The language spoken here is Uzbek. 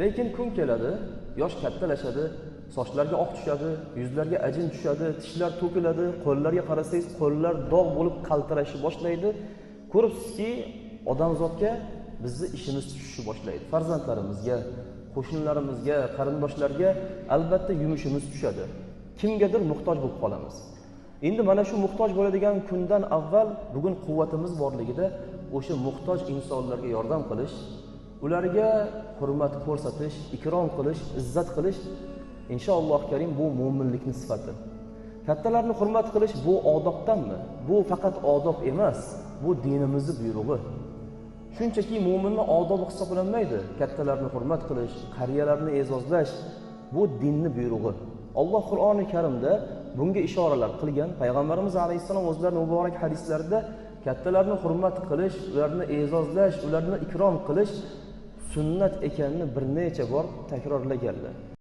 Lekin kun keladi, yosh kattalashadi, sochlarga oq tushadi, yuzlarga ajin tushadi, tishlar to'kiladi, qo'llarga qarasangiz qo'llar dog' bo'lib qaltirashni boshlaydi. Ko'ribsizki, odamzodga bizni ishimiz tushishni boshlaydi. Farzandlarimizga, qo'shnilarimizga, qarindoshlarga albatta yumushimiz tushadi. Kimgadir muhtoj bo'lib qolamiz. Endi mana shu muhtoj bo'ladigan kundan avval bugun quvvatimiz borligida o'sha muhtoj insonlarga yordam qilish, ularga hurmat ko'rsatish, ikrom qilish, izzat qilish inshaalloh karim bu mo'minlikning sifati. Kattalarni hurmat qilish bu odobdanmi? Bu faqat odob emas, bu dinimizning buyrug'i. Shunchaki mo'minning odobi hisoblanmaydi. Kattalarni hurmat qilish, qariyalarni e'zozlash bu dinning buyrug'i. Alloh Qur'oni Karimda bunga ishoralar qilgan. Payg'ambarimiz alayhissalom o'zlarining muborak hadislarida kattalarni hurmat qilish, ularni e'zozlash, ularni ikrom qilish sunnat ekanini bir necha bor takrorlaganlar.